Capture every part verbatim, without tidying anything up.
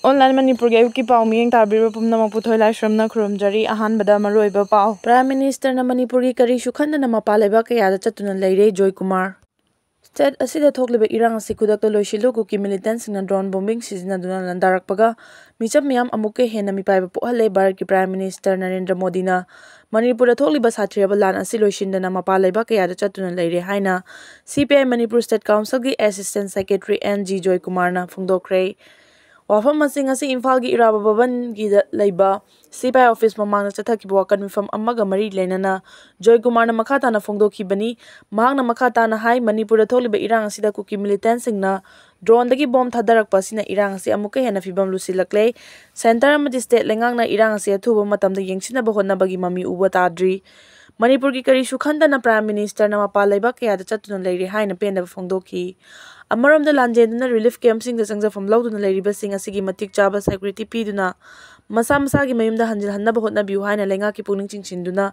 Online ꯃꯅꯤꯄꯨꯔꯒꯤ ꯑꯌꯨꯛꯀꯤ ꯄꯥꯎ ꯃꯤꯠꯌꯦꯡ ꯇꯥꯕꯤꯔꯤꯕ ꯄꯨꯝꯅꯃꯛꯄꯨ ꯊꯣꯏ ꯂꯥꯏꯁ꯭ꯔꯝꯅ ꯈꯨꯔꯨꯝꯖꯔꯤ꯫ ꯑꯍꯥꯟꯕꯗ ꯃꯔꯨꯑꯣꯏꯕ ꯄꯥꯎ꯫ Prime Minister ꯅ ꯃꯅꯤꯄꯨꯔꯒꯤ ꯀꯔꯤꯁꯨ ꯈꯟꯗꯅ ꯃꯄꯥꯟ ꯂꯩꯕꯥꯛ ꯀꯌꯥꯗ ꯆꯠꯇꯨꯅ ꯂꯩꯔꯦ, ꯖꯣꯏꯀꯨꯃꯥꯔ꯫ State ꯑꯁꯤꯗ ꯊꯣꯛꯂꯤꯕ ꯏꯔꯥꯡ ꯑꯁꯤ ꯈꯨꯗꯛꯇ ꯂꯣꯏꯁꯤꯜꯂꯨ, ꯀꯨꯀꯤ militant ꯁꯤꯡꯅ drone bombing ꯁꯤꯖꯤꯟꯅꯗꯨꯅ ꯂꯥꯟꯗꯥꯔꯛꯄꯒ ꯃꯤꯆꯝ ꯃꯤꯌꯥꯝ ꯑꯃꯨꯛꯀ ꯍꯦꯟꯅ ꯃꯤꯄꯥꯏꯕ ꯄꯣꯛꯍꯜꯂꯦ꯫ ꯚꯥꯔꯠꯀꯤ Prime Minister ꯅꯔꯦꯟꯗ꯭ꯔ ꯃꯣꯗꯤꯅ ꯃꯅꯤꯄꯨꯔꯗ ꯊꯣꯛꯂꯤꯕ ꯁꯥꯊꯤꯔꯕ ꯂꯥꯟ ꯑꯁꯤ ꯂꯣꯏꯁꯤꯟꯗꯅ ꯃꯄꯥꯟ ꯂꯩꯕꯥꯛ ꯀꯌꯥꯗ ꯆꯠꯇꯨꯅ ꯂꯩꯔꯦ ꯍꯥꯏꯅ C P I Manipur State Council ꯒꯤ Assistant Secretary N G ꯖꯣꯏꯀꯨꯃꯥꯔꯅ ꯐꯣꯡꯗꯣꯛꯈ꯭ꯔꯦ꯫ ꯋꯥꯐꯝ ꯑꯁꯤ ꯉꯁꯤ ꯏꯝꯐꯥꯜꯒꯤ ꯏꯔꯥꯕꯣꯠ ꯚꯕꯟꯒꯤꯗ ꯂꯩꯕ C P I office ꯃꯃꯥꯡꯗ ꯆꯠꯊꯈꯤꯕ ꯋꯥꯀꯠ ꯃꯤꯐꯝ ꯑꯃꯒ ꯃꯔꯤ ꯂꯩꯅꯅ ꯖꯣꯏꯀꯨꯃꯥꯔꯅ ꯃꯈꯥ ꯇꯥꯅ ꯐꯣꯡꯗꯣꯛꯈꯤꯕꯅꯤ꯫ ꯃꯍꯥꯛꯅ ꯃꯈꯥ ꯇꯥꯅ ꯍꯥꯏ, ꯃꯅꯤꯄꯨꯔꯗ ꯊꯣꯛꯂꯤꯕ ꯏꯔꯥꯡ ꯑꯁꯤꯗ ꯀꯨꯀꯤ militant ꯁꯤꯡꯅ drone ꯗꯒꯤ bomb ꯊꯥꯗꯔꯛꯄ ꯑꯁꯤꯅ ꯏꯔꯥꯡ ꯑꯁꯤ ꯑꯃꯨꯛꯀ ꯍꯦꯟꯅ ꯐꯤꯕꯝ ꯂꯨꯁꯤꯜꯂꯛꯂꯦ꯫ Centre ꯑꯃꯗꯤ state ꯂꯩꯉꯥꯛꯅ ꯏꯔꯥꯡ ꯑꯁꯤ ꯑꯊꯨꯕ ꯃꯇꯝꯗ ꯌꯦꯡꯁꯤꯟꯅꯕ ꯍꯣꯠꯅꯕꯒꯤ ꯃꯃꯤ ꯎꯕ ꯇꯥꯗ꯭ꯔꯤ꯫ ꯃꯅꯤꯄꯨꯔꯒꯤ ꯀꯔꯤꯁꯨ ꯈꯟꯗꯅ Prime Minister ꯅ ꯃꯄꯥꯟ ꯂꯩꯕꯥꯛ ꯀꯌꯥꯗ ꯆꯠꯇꯨꯅ ꯂꯩꯔꯦ ꯍꯥꯏꯅ ꯄꯦꯟꯗꯕ ꯐꯣꯡꯗꯣꯛꯈꯤ꯫ ꯑꯃꯔꯣꯝꯗ ꯂꯥꯟꯖꯦꯟꯗꯨꯅ relief camp ꯁꯤꯡꯗ ꯆꯪꯖꯐꯝ ꯂꯧꯗꯨꯅ ꯂꯩꯔꯤꯕꯁꯤꯡ ꯑꯁꯤꯒꯤ ꯃꯇꯤꯛ ꯆꯥꯕ security ꯄꯤꯗꯨꯅ ꯃꯁꯥ ꯃꯁꯥꯒꯤ ꯃꯌꯨꯝꯗ ꯍꯟꯖꯤꯜꯍꯟꯅꯕ ꯍꯣꯠꯅꯕꯤꯌꯨ ꯍꯥꯏꯅ ꯂꯩꯉꯥꯛꯀꯤ ꯄꯨꯛꯅꯤꯡ ꯆꯤꯡꯁꯤꯟꯗꯨꯅ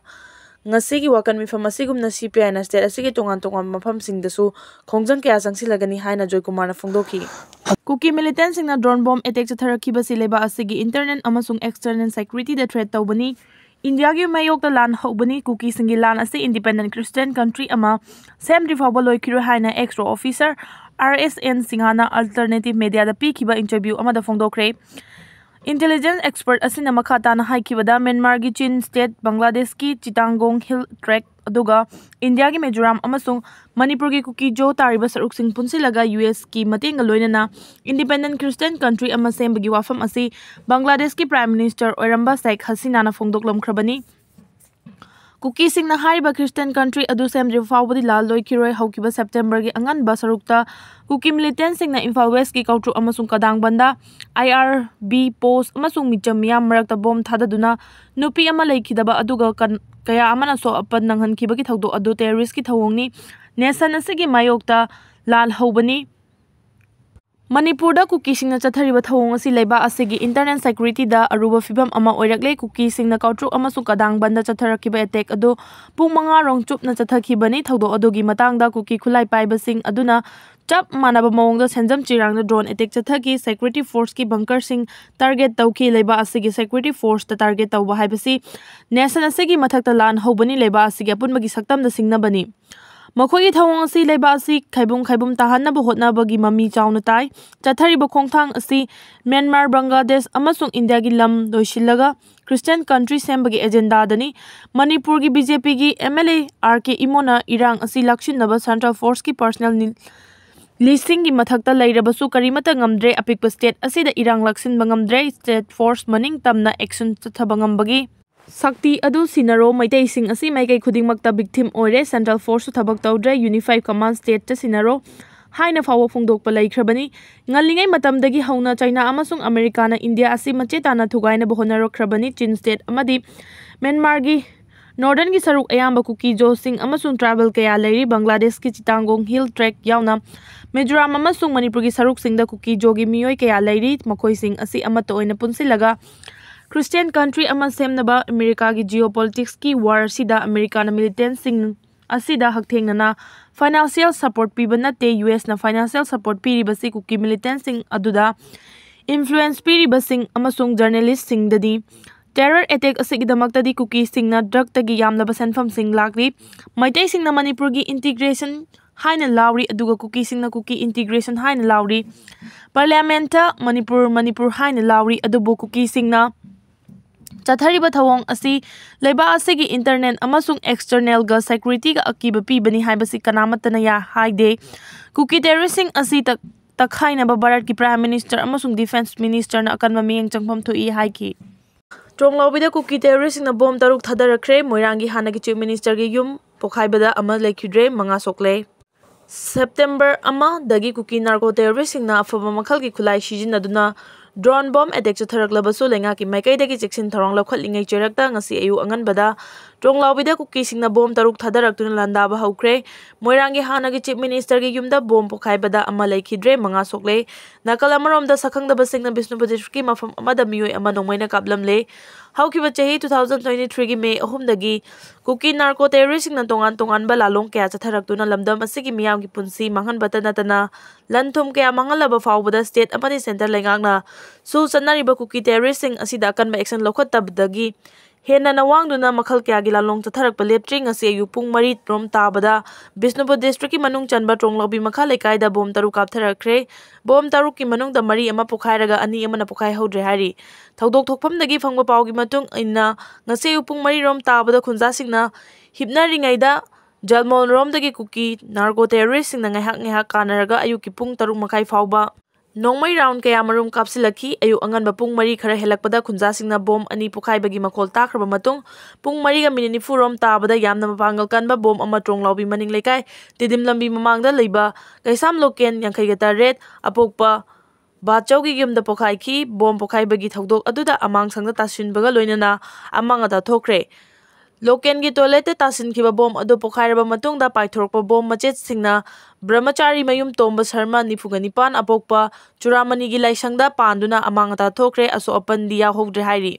ꯉꯁꯤꯒꯤ ꯋꯥꯀꯠ ꯃꯤꯐꯝ ꯑꯁꯤꯒꯨꯝꯅ C P I ꯅ state ꯑꯁꯤꯒꯤ ꯇꯣꯉꯥꯟ ꯇꯣꯉꯥꯟꯕ ꯃꯐꯝꯁꯤꯡꯗꯁꯨ ꯈꯣꯡꯖꯪ ꯀꯌꯥ ꯆꯪꯁꯤꯜꯂꯒꯅꯤ ꯍꯥꯏꯅ ꯖꯣꯏꯀꯨꯃꯥꯔꯅ ꯐꯣꯡꯗꯣꯛꯈꯤ꯫ ꯀꯨꯀꯤ militant ꯁꯤꯡꯅ drone bomb attack ꯆꯠꯊꯔꯛꯈꯤꯕꯁꯤ ꯂꯩꯕꯥꯛ ꯑꯁꯤꯒꯤ internal ꯑꯃꯁꯨꯡ external security ꯗ threat ꯇꯧꯕꯅꯤ꯫ ꯏꯟꯗꯤꯌꯥꯒꯤ ꯃꯥꯌꯣꯛꯇ ꯂꯥꯟ ꯍꯧꯕꯅꯤ꯫ ꯀꯨꯀꯤꯁꯤꯡꯒꯤ ꯂꯥꯟ ꯑꯁꯤ independent Christian country ꯑꯃ ꯁꯦꯝꯗ꯭ꯔꯤ ꯐꯥꯎꯕ ꯂꯣꯏꯈꯤꯔꯣꯏ ꯍꯥꯏꯅ ex-officer R S N ꯁꯤꯡꯍꯥꯅ alternative media ꯗ ꯄꯤꯈꯤꯕ interview ꯑꯃꯗ ꯐꯣꯡꯗꯣꯛꯈ꯭ꯔꯦ꯫ Intelligence expert ꯑꯁꯤꯅ ꯃꯈꯥ ꯇꯥꯅ ꯍꯥꯏꯈꯤꯕꯗ, ꯃ꯭ꯌꯥꯟꯃꯥꯔꯒꯤ ꯆꯤꯟ state, ꯕꯪꯒ꯭ꯂꯥꯗꯦꯁꯀꯤ ꯆꯤꯇꯥꯡꯒꯣꯡ hill tract, ꯑꯗꯨꯒ ꯏꯟꯗꯤꯌꯥꯒꯤ ꯃꯤꯖꯣꯔꯥꯝ ꯑꯃꯁꯨꯡ ꯃꯅꯤꯄꯨꯔꯒꯤ ꯀꯨꯀꯤ ꯖꯣ ꯇꯥꯔꯤꯕ ꯁꯔꯨꯛꯁꯤꯡ ꯄꯨꯟꯁꯤꯜꯂꯒ U S ꯀꯤ ꯃꯇꯦꯡꯒ ꯂꯣꯏꯅꯅ independent Christian country ꯑꯃ ꯁꯦꯝꯕꯒꯤ ꯋꯥꯐꯝ ꯑꯁꯤ ꯕꯪꯒ꯭ꯂꯥꯗꯦꯁꯀꯤ Prime Minister ꯑꯣꯏꯔꯝꯕ ꯁꯦꯈ ꯍꯁꯤꯅꯥꯅ ꯐꯣꯡꯗꯣꯛꯂꯝꯈ꯭ꯔꯕꯅꯤ꯫ ꯀꯨꯀꯤꯁꯤꯡꯅ ꯍꯥꯏꯔꯤꯕ Christian country ꯑꯗꯨ ꯁꯦꯝꯗ꯭ꯔꯤꯕ ꯐꯥꯎꯕꯗꯤ ꯂꯥꯜ ꯂꯣꯏꯈꯤꯔꯣꯏ꯫ ꯍꯧꯈꯤꯕ September ꯒꯤ ꯑꯉꯟꯕ ꯁꯔꯨꯛꯇ ꯀꯨꯀꯤ militant ꯁꯤꯡꯅ ꯏꯝꯐꯥꯜ West ꯀꯤ ꯀꯧꯇ꯭ꯔꯨꯛ ꯑꯃꯁꯨꯡ ꯀꯗꯥꯡꯕꯟꯗ I R B post ꯑꯃꯁꯨꯡ ꯃꯤꯆꯝ ꯃꯤꯌꯥꯝ ꯃꯔꯛꯇ bomb ꯊꯥꯗꯗꯨꯅ ꯅꯨꯄꯤ ꯑꯃ ꯂꯩꯈꯤꯗꯕ ꯑꯗꯨꯒ ꯀꯟ-, ꯀꯌꯥ ꯑꯃꯅ ꯑꯁꯣꯛ ꯑꯄꯟ ꯅꯪꯍꯟꯈꯤꯕꯒꯤ ꯊꯧꯗꯣꯛ ꯑꯗꯨ terrorist ꯀꯤ ꯊꯧꯑꯣꯡꯅꯤ꯫ Nation ꯑꯁꯤꯒꯤ ꯃꯥꯌꯣꯛꯇ ꯂꯥꯜ ꯍꯧꯕꯅꯤ꯫ ꯃꯅꯤꯄꯨꯔꯗ ꯀꯨꯀꯤꯁꯤꯡꯅ ꯆꯠꯊꯔꯤꯕ ꯊꯧꯑꯣꯡ ꯑꯁꯤ ꯂꯩꯕꯥꯛ ꯑꯁꯤꯒꯤ internal security ꯗ ꯑꯔꯨꯕ ꯐꯤꯕꯝ ꯑꯃ ꯑꯣꯏꯔꯛꯂꯦ꯫ ꯀꯨꯀꯤꯁꯤꯡꯅ ꯀꯥꯎꯇ꯭ꯔꯨꯛ ꯑꯃꯁꯨꯡ ꯀꯗꯥꯡꯕꯟꯗ ꯆꯠꯊꯔꯛꯈꯤꯕ attack ꯑꯗꯨ ꯄꯨꯡ ꯃꯉꯥ ꯔꯣꯝ ꯆꯨꯞꯅ ꯆꯠꯊꯈꯤꯕꯅꯤ꯫ ꯊꯧꯗꯣꯛ ꯑꯗꯨꯒꯤ ꯃꯇꯥꯡꯗ ꯀꯨꯀꯤ ꯈꯨꯠꯂꯥꯏ ꯄꯥꯏꯕꯁꯤꯡ ꯑꯗꯨꯅ ꯆꯞ ꯃꯥꯟꯅꯕ ꯃꯑꯣꯡꯗ ꯁꯦꯟꯖꯝ ꯆꯤꯔꯥꯡꯗ drone attack ꯆꯠꯊꯈꯤ꯫ Security force ꯀꯤ bunker ꯁꯤꯡ target ꯇꯧꯈꯤ꯫ ꯂꯩꯕꯥꯛ ꯑꯁꯤꯒꯤ security force ꯇ target ꯇꯧꯕ ꯍꯥꯏꯕꯁꯤ nation ꯑꯁꯤꯒꯤ ꯃꯊꯛꯇ ꯂꯥꯟ ꯍꯧꯕꯅꯤ, ꯂꯩꯕꯥꯛ ꯑꯁꯤꯒꯤ ꯑꯄꯨꯟꯕꯒꯤ ꯁꯛꯇꯝꯗ ꯁꯤꯡꯅꯕꯅꯤ꯫ ꯃꯈꯣꯏꯒꯤ ꯊꯧꯑꯣꯡ ꯑꯁꯤ ꯂꯩꯕꯥꯛ ꯑꯁꯤ ꯈꯥꯏꯕꯨꯝ ꯈꯥꯏꯕꯨꯝ ꯇꯥꯍꯟꯅꯕ ꯍꯣꯠꯅꯕꯒꯤ ꯃꯃꯤ ꯆꯥꯎꯅ ꯇꯥꯏ꯫ ꯆꯠꯊꯔꯤꯕ ꯈꯣꯡꯊꯥꯡ ꯑꯁꯤ ꯃ꯭ꯌꯥꯟꯃꯥꯔ, ꯕꯪꯒ꯭ꯂꯥꯗꯦꯁ ꯑꯃꯁꯨꯡ ꯏꯟꯗꯤꯌꯥꯒꯤ ꯂꯝ ꯂꯣꯏꯁꯤꯜꯂꯒ Christian country ꯁꯦꯝꯕꯒꯤ agenda ꯗꯅꯤ꯫ ꯃꯅꯤꯄꯨꯔꯒꯤ B J P ꯒꯤ M L A R K ꯏꯃꯣꯅ ꯏꯔꯥꯡ ꯑꯁꯤ ꯂꯥꯛꯁꯤꯟꯅꯕ central force ꯀꯤ personnel ꯅꯤ-, ꯂꯤꯁꯤꯡꯒꯤ ꯃꯊꯛꯇ ꯂꯩꯔꯕꯁꯨ ꯀꯔꯤꯃꯠꯇ ꯉꯝꯗ꯭ꯔꯦ꯫ ꯑꯄꯤꯛꯄ state ꯑꯁꯤꯗ ꯏꯔꯥꯡ ꯂꯥꯛꯁꯤꯟꯕ ꯉꯝꯗ꯭ꯔꯦ꯫ State force ꯃꯅꯤꯡ ꯇꯝꯅ action ꯆꯠꯊꯕ ꯉꯝꯕꯒꯤ ꯁꯛꯇꯤ ꯑꯗꯨ ꯁꯤꯟꯅꯔꯣ꯫ ꯃꯩꯇꯩꯁꯤꯡ ꯑꯁꯤ ꯃꯥꯏꯀꯩ ꯈꯨꯗꯤꯡꯃꯛꯇ victim ꯑꯣꯏꯔꯦ꯫ Central force ꯁꯨ ꯊꯕꯛ ꯇꯧꯗ꯭ꯔꯦ꯫ Unified command state ꯇ ꯁꯤꯟꯅꯔꯣ ꯍꯥꯏꯅ ꯐꯥꯎꯕ ꯐꯣꯡꯗꯣꯛꯄ ꯂꯩꯈ꯭ꯔꯕꯅꯤ꯫ ꯉꯜꯂꯤꯉꯩ ꯃꯇꯝꯗꯒꯤ ꯍꯧꯅ ꯆꯩꯅꯥ ꯑꯃꯁꯨꯡ ꯑꯃꯦꯔꯤꯀꯥꯅ ꯏꯟꯗꯤꯌꯥ ꯑꯁꯤ ꯃꯆꯦ ꯇꯥꯅ ꯊꯨꯒꯥꯏꯅꯕ ꯍꯣꯠꯅꯔꯛꯈ꯭ꯔꯕꯅꯤ꯫ ꯆꯤꯟ state ꯑꯃꯗꯤ ꯃ꯭ꯌꯥꯟꯃꯥꯔꯒꯤ northern ꯒꯤ ꯁꯔꯨꯛ ꯑꯌꯥꯝꯕ ꯀꯨꯀꯤꯖꯣꯁꯤꯡ ꯑꯃꯁꯨꯡ tribal ꯀꯌꯥ ꯂꯩꯔꯤ꯫ ꯕꯪꯒ꯭ꯂꯥꯗꯦꯁꯀꯤ ꯆꯤꯇꯥꯡꯒꯣꯡ hill tract ꯌꯥꯎꯅ ꯃꯤꯖꯣꯔꯥꯝ ꯑꯃꯁꯨꯡ ꯃꯅꯤꯄꯨꯔꯒꯤ ꯁꯔꯨꯛꯁꯤꯡꯗ ꯀꯨꯀꯤꯖꯣꯒꯤ ꯃꯤꯑꯣꯏ ꯀꯌꯥ ꯂꯩꯔꯤ꯫ ꯃꯈꯣꯏꯁꯤꯡ ꯑꯁꯤ ꯑꯃꯠꯇ ꯑꯣꯏꯅ ꯄꯨꯟꯁꯤꯜꯂꯒ Christian country ꯑꯃ ꯁꯦꯝꯅꯕ ꯑꯃꯦꯔꯤꯀꯥꯒꯤ geopolitics ꯀꯤ war ꯑꯁꯤꯗ ꯑꯃꯦꯔꯤꯀꯥꯅ militant ꯁꯤꯡ ꯑꯁꯤꯗ ꯍꯛꯊꯦꯡꯅꯅ financial support ꯄꯤꯕ ꯅꯠꯇꯦ꯫ U S ꯅ financial support ꯄꯤꯔꯤꯕꯁꯤ ꯀꯨꯀꯤ militant ꯁꯤꯡ ꯑꯗꯨꯗ influence ꯄꯤꯔꯤꯕꯁꯤꯡ ꯑꯃꯁꯨꯡ journalist ꯁꯤꯡꯗꯅꯤ꯫ Terror attack ꯑꯁꯤꯒꯤꯗꯃꯛꯇꯗꯤ ꯀꯨꯀꯤꯁꯤꯡꯅ drug ꯇꯒꯤ ꯌꯥꯝꯂꯕ ꯁꯦꯟꯐꯝꯁꯤꯡ ꯂꯥꯛꯂꯤ꯫ ꯃꯩꯇꯩꯁꯤꯡꯅ ꯃꯅꯤꯄꯨꯔꯒꯤ integration ꯍꯥꯏꯅ ꯂꯥꯎꯔꯤ, ꯑꯗꯨꯒ ꯀꯨꯀꯤꯁꯤꯡꯅ ꯀꯨꯀꯤ integration ꯍꯥꯏꯅ ꯂꯥꯎꯔꯤ꯫ Parliament ꯇ ꯃꯅꯤꯄꯨꯔ, ꯃꯅꯤꯄꯨꯔ ꯍꯥꯏꯅ ꯂꯥꯎꯔꯤ, ꯑꯗꯨꯕꯨ ꯀꯨꯀꯤꯁꯤꯡꯅ ꯆꯠꯊꯔꯤꯕ ꯊꯧꯑꯣꯡ ꯑꯁꯤ ꯂꯩꯕꯥꯛ ꯑꯁꯤꯒꯤ internal ꯑꯃꯁꯨꯡ external ꯒ security ꯒ ꯑꯀꯤꯕ ꯄꯤꯕꯅꯤ ꯍꯥꯏꯕꯁꯤ ꯀꯅꯥꯃꯠꯇꯅ ꯌꯥ-, ꯍꯥꯏꯗꯦ꯫ ꯀꯨꯀꯤ terrorist ꯁꯤꯡ ꯑꯁꯤ ꯇꯛ-, ꯇꯛꯈꯥꯏꯅꯕ ꯚꯥꯔꯠꯀꯤ Prime Minister ꯑꯃꯁꯨꯡ Defence Minister ꯅ ꯑꯀꯟꯕ ꯃꯤꯠꯌꯦꯡ ꯆꯪꯐꯝ ꯊꯣꯛꯏ ꯍꯥꯏꯈꯤ꯫ ꯇ꯭ꯔꯣꯡꯂꯥꯎꯕꯤꯗ ꯀꯨꯀꯤ terrorist ꯁꯤꯡꯅ bomb ꯇꯔꯨꯛ ꯊꯥꯗꯔꯛꯈ꯭ꯔꯦ꯫ ꯃꯣꯏꯔꯥꯡꯒꯤ ꯍꯥꯟꯅꯒꯤ Chief Minister ꯒꯤ ꯌꯨꯝ ꯄꯣꯈꯥꯏꯕꯗ ꯑꯃ ꯂꯩꯈꯤꯗ꯭ꯔꯦ, ꯃꯉꯥ ꯁꯣꯛꯂꯦ꯫ September ꯑꯃꯗꯒꯤ ꯀꯨꯀꯤ narco terrorist ꯁꯤꯡꯅ ꯑꯐꯕ ꯃꯈꯜꯒꯤ ꯈꯨꯠꯂꯥꯏ ꯁꯤꯖꯤꯟꯅꯗꯨꯅ drone bomb attack ꯆꯠꯊꯔꯛꯂꯕꯁꯨ ꯂꯩꯉꯥꯛꯀꯤ ꯃꯥꯏꯀꯩꯗꯒꯤ ꯆꯦꯛꯁꯤꯟ ꯊꯧꯔꯥꯡ ꯂꯧꯈꯠꯂꯤꯉꯩ ꯆꯩꯔꯛꯇ ꯉꯁꯤ ꯑꯌꯨꯛ ꯑꯉꯟꯕꯗ ꯇ꯭ꯔꯣꯡꯂꯥꯎꯕꯤꯗ ꯀꯨꯀꯤꯁꯤꯡꯅ ꯕꯣꯝ ꯇꯔꯨꯛ ꯊꯥꯗꯔꯛꯇꯨꯅ ꯂꯥꯟꯗꯥꯕ ꯍꯧꯈ꯭ꯔꯦ꯫ ꯃꯣꯏꯔꯥꯡꯒꯤ ꯍꯥꯟꯅꯒꯤ Chief Ministerꯒꯤ ꯌꯨꯝꯗ ꯕꯣꯝ ꯄꯣꯈꯥꯏꯕꯗ ꯑꯃ ꯂꯩꯈꯤꯗ꯭ꯔꯦ, ꯃꯉꯥ ꯁꯣꯛꯂꯦ꯫ ꯅꯥꯀꯜ ꯑꯃꯔꯣꯝꯗ, ꯁꯛꯈꯪꯗꯕꯁꯤꯡꯅ ꯕꯤꯁꯅꯨꯄꯨꯔ districtꯀꯤ ꯃꯐꯝ ꯑꯃꯗ ꯃꯤꯑꯣꯏ ꯑꯃ ꯅꯣꯡꯃꯩꯅ ꯀꯥꯞꯂꯝꯂꯦ꯫ ꯍꯧꯈꯤꯕ ꯆꯍꯤ two thousand twenty threeꯒꯤ May ꯑꯍꯨꯝꯗꯒꯤ ꯀꯨꯀꯤ narco terroristꯁꯤꯡꯅ ꯇꯣꯉꯥꯟ ꯇꯣꯉꯥꯟꯕ ꯂꯥꯂꯣꯡ ꯀꯌꯥ ꯆꯠꯊꯔꯛꯇꯨꯅ ꯂꯝꯗꯝ ꯑꯁꯤꯒꯤ ꯃꯤꯌꯥꯝꯒꯤ ꯄꯨꯟꯁꯤ ꯃꯥꯡꯍꯟꯕꯇ ꯅꯠꯇꯅ ꯂꯟ ꯊꯨꯝ ꯀꯌꯥ ꯃꯥꯡꯍꯜꯂꯕ ꯐꯥꯎꯕꯗ state ꯑꯃꯗꯤ centre ꯂꯩꯉꯥꯛꯅ ꯁꯨ ꯆꯠꯅꯔꯤꯕ ꯀꯨꯀꯤ terroristꯁꯤꯡ ꯑꯁꯤꯗ ꯑꯀꯟꯕ action ꯂꯧꯈꯠꯇꯕꯗꯒꯤ ꯍꯦꯟꯅ ꯅꯋꯥꯡꯗꯨꯅ ꯃꯈꯜ ꯀꯌꯥꯒꯤ ꯂꯥꯂꯣꯡ ꯆꯠꯊꯔꯛꯄ ꯂꯦꯞꯇ꯭ꯔꯤ꯫ ꯉꯁꯤ ꯑꯌꯨꯛ ꯄꯨꯡ ꯃꯔꯤ ꯔꯣꯝ ꯇꯥꯕꯗ ꯕꯤꯁꯅꯨꯄꯨꯔ districtꯀꯤ ꯃꯅꯨꯡ ꯆꯟꯕ ꯇ꯭ꯔꯣꯡꯂꯥꯎꯕꯤ ꯃꯈꯥ ꯂꯩꯀꯥꯏꯗ ꯕꯣꯝ ꯇꯔꯨꯛ ꯀꯥꯞꯊꯔꯛꯈ꯭ꯔꯦ꯫ ꯕꯣꯝ ꯇꯔꯨꯛꯀꯤ ꯃꯅꯨꯡꯗ ꯃꯔꯤ ꯑꯃ ꯄꯣꯈꯥꯏꯔꯒ ꯑꯅꯤ ꯑꯃꯅ ꯄꯣꯈꯥꯏꯍꯧꯗ꯭ꯔꯦ ꯍꯥꯏꯔꯤ꯫ ꯊꯧꯗꯣꯛ ꯊꯣꯛꯐꯝꯗꯒꯤ ꯐꯪꯕ ꯄꯥꯎꯒꯤ ꯃꯇꯨꯡ ꯏꯟꯅ, ꯉꯁꯤ ꯑꯌꯨꯛ ꯄꯨꯡ ꯃꯔꯤ ꯔꯣꯝ ꯇꯥꯕꯗ ꯈꯨꯟꯖꯥꯁꯤꯡꯅ ꯍꯤꯞꯅꯔꯤꯉꯩꯗ ꯖꯜꯃꯣꯜꯔꯣꯝꯗꯒꯤ ꯀꯨꯀꯤ narco terroristꯁꯤꯡꯅ ꯉꯥꯏꯍꯥꯛ ꯉꯥꯏꯍꯥꯛ ꯀꯥꯟꯅꯔꯒ ꯑꯌꯨꯛꯀꯤ ꯄꯨꯡ ꯇꯔꯨꯛ ꯃꯈꯥꯏ ꯐꯥꯎꯕ ꯅꯣꯡꯃꯩ round ꯀꯌꯥꯃꯔꯨꯝ ꯀꯥꯞꯁꯤꯜꯂꯛꯈꯤ꯫ ꯑꯌꯨꯛ ꯑꯉꯟꯕ ꯄꯨꯡ ꯃꯔꯤ ꯈꯔ ꯍꯦꯜꯂꯛꯄꯗ ꯈꯨꯟꯖꯥꯁꯤꯡꯅ ꯕꯣꯝ ꯑꯅꯤ ꯄꯣꯈꯥꯏꯕꯒꯤ ꯃꯈꯣꯜ ꯇꯥꯈ꯭ꯔꯕ ꯃꯇꯨꯡ, ꯄꯨꯡ ꯃꯔꯤꯒ minute ꯅꯤꯐꯨ ꯔꯣꯝ ꯇꯥꯕꯗ ꯌꯥꯝꯅ ꯃꯄꯥꯡꯒꯜ ꯀꯟꯕ ꯕꯣꯝ ꯑꯃ ꯇ꯭ꯔꯣꯡꯂꯥꯎꯕꯤ ꯃꯅꯤꯡ ꯂꯩꯀꯥꯏ ꯇꯤꯗꯤꯝ ꯂꯝꯕꯤ ꯃꯃꯥꯡꯗ ꯂꯩꯕ ꯀꯩꯁꯥꯝ ꯂꯣꯀꯦꯟ ꯌꯥꯡꯈꯩꯒ ꯇꯔꯦꯠ ꯑꯄꯣꯛꯄ ꯕꯥꯆꯧꯒꯤ ꯌꯨꯝꯗ ꯄꯣꯈꯥꯏꯈꯤ꯫ ꯕꯣꯝ ꯄꯣꯈꯥꯏꯕꯒꯤ ꯊꯧꯗꯣꯛ ꯑꯗꯨꯗ ꯑꯃꯥꯡ ꯑꯁꯣꯏ ꯇꯥꯁꯤꯟꯕꯒ ꯂꯣꯏꯅꯅ ꯑꯃꯥꯡ ꯑꯇꯥ ꯊꯣꯛꯈ꯭ꯔꯦ꯫ ꯂꯣꯀꯦꯟꯒꯤ toiletꯇ ꯇꯥꯁꯤꯟꯈꯤꯕ ꯕꯣꯝ ꯑꯗꯨ ꯄꯣꯈꯥꯏꯔꯕ ꯃꯇꯨꯡꯗ ꯄꯥꯏꯊꯣꯔꯛꯄ ꯕꯣꯝ ꯃꯆꯦꯠꯁꯤꯡꯅ ꯕ꯭ꯔꯍꯃꯆꯥꯔꯤ ꯃꯌꯨꯝ ꯇꯣꯝꯕ ꯁꯔꯃ, ꯅꯤꯐꯨꯒ ꯅꯤꯄꯥꯟ ꯑꯄꯣꯛꯄ ꯆꯨꯔꯥꯃꯅꯤꯒꯤ ꯂꯥꯏꯁꯪꯗ ꯄꯥꯟꯗꯨꯅ ꯑꯃꯥꯡ ꯑꯇꯥ ꯊꯣꯛꯈ꯭ꯔꯦ, ꯑꯁꯣꯛ ꯑꯄꯟꯗꯤ ꯌꯥꯎꯍꯧꯗ꯭ꯔꯦ ꯍꯥꯏꯔꯤ꯫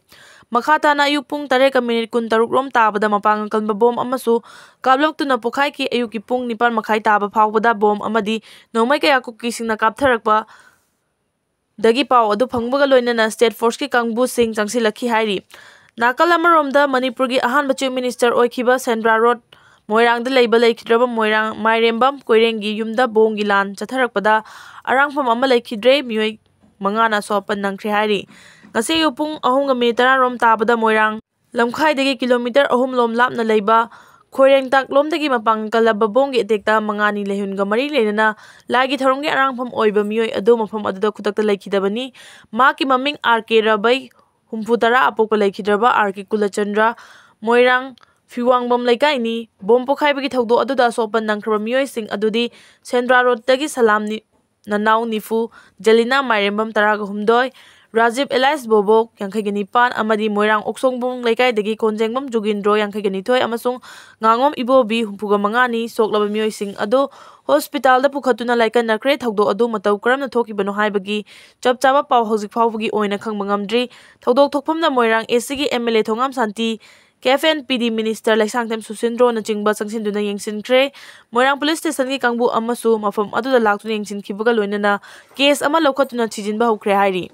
ꯃꯈꯥ ꯇꯥꯅ ꯑꯌꯨꯛ ꯄꯨꯡ ꯇꯔꯦꯠꯀ minute ꯀꯨꯟꯇꯔꯨꯛ ꯔꯣꯝ ꯇꯥꯕꯗ ꯃꯄꯥꯡꯒꯜ ꯀꯟꯕ ꯕꯣꯝ ꯑꯃꯁꯨ ꯀꯥꯞꯂꯛꯇꯨꯅ ꯄꯣꯈꯥꯏꯈꯤ꯫ ꯑꯌꯨꯛꯀꯤ ꯄꯨꯡ ꯅꯤꯄꯥꯟ ꯃꯈꯥꯏ ꯇꯥꯕ ꯐꯥꯎꯕꯗ ꯕꯣꯝ ꯑꯃꯗꯤ ꯅꯣꯡꯃꯩ ꯀꯌꯥ ꯀꯨꯀꯤꯁꯤꯡꯅ ꯀꯥꯞꯊꯔꯛꯄ ꯗꯒꯤ ꯄꯥꯎ ꯑꯗꯨ ꯐꯪꯕꯒ ꯂꯣꯏꯅꯅ state forceꯀꯤ ꯀꯥꯡꯕꯨꯁꯤꯡ ꯆꯪꯁꯤꯜꯂꯛꯈꯤ ꯍꯥꯏꯔꯤ꯫ ꯅꯥꯀꯜ ꯑꯃꯔꯣꯝꯗ, ꯃꯅꯤꯄꯨꯔꯒꯤ ꯑꯍꯥꯟꯕ Chief Minister ꯑꯣꯏꯈꯤꯕ ꯁꯦꯟꯗ꯭ꯔꯥ ꯔꯣꯗ ꯃꯣꯏꯔꯥꯡꯗ ꯂꯩꯕ ꯂꯩꯈꯤꯗ꯭ꯔꯕ ꯃꯣꯏꯔꯥꯡ ꯃꯥꯏꯔꯦꯝꯕꯝ ꯀꯣꯏꯔꯦꯡꯒꯤ ꯌꯨꯝꯗ ꯕꯣꯝꯒꯤ ꯂꯥꯟ ꯆꯠꯊꯔꯛꯄꯗ ꯑꯔꯥꯡꯐꯝ ꯑꯃ ꯂꯩꯈꯤꯗ꯭ꯔꯦ, ꯃꯤꯑꯣꯏ ꯃꯉꯥꯅ ꯑꯁꯣꯛ ꯑꯄꯟ ꯅꯪꯈ꯭ꯔꯦ ꯍꯥꯏꯔꯤ꯫ ꯉꯁꯤ ꯑꯌꯨꯛ ꯄꯨꯡ ꯑꯍꯨꯝꯒ minute ꯇꯔꯥ ꯔꯣꯝ ꯇꯥꯕꯗ ꯃꯣꯏꯔꯥꯡ ꯂꯝꯈꯥꯏꯗꯒꯤ kilometre ꯑꯍꯨꯝ ꯂꯣꯝ ꯂꯥꯞꯅ ꯂꯩꯕ ꯈꯣꯏꯔꯦꯡꯇꯥꯛꯂꯣꯝꯗꯒꯤ ꯃꯄꯥꯡꯒꯜ ꯀꯜꯂꯕ ꯕꯣꯝꯒꯤ attackꯇ ꯃꯉꯥꯅꯤ ꯂꯩꯍꯨꯟꯒ ꯃꯔꯤ ꯂꯩꯅꯅ ꯂꯥꯏꯒꯤ ꯊꯧꯔꯝꯒꯤ ꯑꯔꯥꯡꯐꯝ ꯑꯣꯏꯕ ꯃꯤꯑꯣꯏ ꯑꯗꯨ ꯃꯐꯝ ꯑꯗꯨꯗ ꯈꯨꯗꯛꯇ ꯂꯩꯈꯤꯗꯕꯅꯤ꯫ ꯃꯍꯥꯛꯀꯤ ꯃꯃꯤꯡ R K ꯔꯕꯩ, ꯍꯨꯝꯐꯨ ꯇꯔꯥ ꯑꯄꯣꯛꯄ ꯂꯩꯈꯤꯗ꯭ꯔꯕ R K ꯀꯨꯂꯆꯟꯗ꯭ꯔ, ꯃꯣꯏꯔꯥꯡ ꯐꯤꯋꯥꯡꯕꯝ ꯂꯩꯀꯥꯏꯅꯤ꯫ ꯕꯣꯝ ꯄꯣꯈꯥꯏꯕꯒꯤ ꯊꯧꯗꯣꯛ ꯑꯗꯨꯗ ꯑꯁꯣꯛ ꯑꯄꯟ ꯅꯪꯈ꯭ꯔꯕ ꯃꯤꯑꯣꯏꯁꯤꯡ ꯑꯗꯨꯗꯤ ꯁꯦꯟꯗ꯭ꯔꯥ ꯔꯣꯗꯇꯒꯤ ꯁꯂꯥꯝ ꯅꯤ-, ꯅꯅꯥꯎ ꯅꯤꯐꯨ, ꯖꯦꯂꯤꯅꯥ ꯃꯥꯏꯔꯦꯝꯕꯝ ꯇꯔꯥꯒ ꯍꯨꯝꯗꯣꯏ, ꯔꯥꯖꯤꯕ ꯑꯦꯂꯥꯏꯁ ꯕꯣꯕꯣꯛ, ꯌꯥꯡꯈꯩꯒ ꯅꯤꯄꯥꯟ, ꯑꯃꯗꯤ ꯃꯣꯏꯔꯥꯡ ꯑꯣꯛꯁꯣꯡꯕꯨꯡ ꯂꯩꯀꯥꯏꯗꯒꯤ ꯀꯣꯟꯖꯦꯡꯕꯝ ꯖꯨꯒꯤꯟꯗ꯭ꯔꯣ, ꯌꯥꯡꯈꯩꯒ ꯅꯤꯊꯣꯏ, ꯑꯃꯁꯨꯡ ꯉꯥꯉꯣꯝ ꯏꯕꯣꯕꯤ, ꯍꯨꯝꯐꯨꯒ ꯃꯉꯥꯅꯤ꯫ ꯁꯣꯛꯂꯕ ꯃꯤꯑꯣꯏꯁꯤꯡ ꯑꯗꯨ ꯍꯣꯁꯄꯤꯇꯥꯜꯗ ꯄꯨꯈꯠꯇꯨꯅ ꯂꯥꯏꯀꯠꯅꯈ꯭ꯔꯦ꯫ ꯊꯧꯗꯣꯛ ꯑꯗꯨ ꯃꯇꯧ ꯀꯔꯝꯅ ꯊꯣꯛꯈꯤꯕꯅꯣ ꯍꯥꯏꯕꯒꯤ ꯆꯞ ꯆꯥꯕ ꯄꯥꯎ ꯍꯧꯖꯤꯛ ꯐꯥꯎꯕꯒꯤ ꯑꯣꯏꯅ ꯈꯪꯕ ꯉꯝꯗ꯭ꯔꯤ꯫ ꯊꯧꯗꯣꯛ ꯊꯣꯛꯐꯝꯗ ꯃꯣꯏꯔꯥꯡ ꯑꯦꯁ ꯁꯤꯒꯤ M L A Thongam Shanti, K F N P D minister Leishangthem ꯁꯨꯁꯤꯟꯗ꯭ꯔꯣꯅꯆꯤꯡꯕ ꯆꯪꯁꯤꯟꯗꯨꯅ ꯌꯦꯡꯁꯤꯟꯈ꯭ꯔꯦ꯫ ꯃꯣꯏꯔꯥꯡ ꯄꯨꯂꯤꯁ ꯁ꯭ꯇꯦꯁꯟꯒꯤ ꯀꯥꯡꯕꯨ ꯑꯃꯁꯨ ꯃꯐꯝ ꯑꯗꯨꯗ ꯂꯥꯛꯇꯨꯅ ꯌꯦꯡꯁꯤꯟꯈꯤꯕꯒ ꯂꯣꯏꯅꯅ ꯀꯦꯁ ꯑꯃ ꯂꯧꯈꯠꯇꯨꯅ ꯊꯤꯖꯤꯟꯕ ꯍꯧꯈ꯭ꯔꯦ ꯍꯥꯏꯔꯤ꯫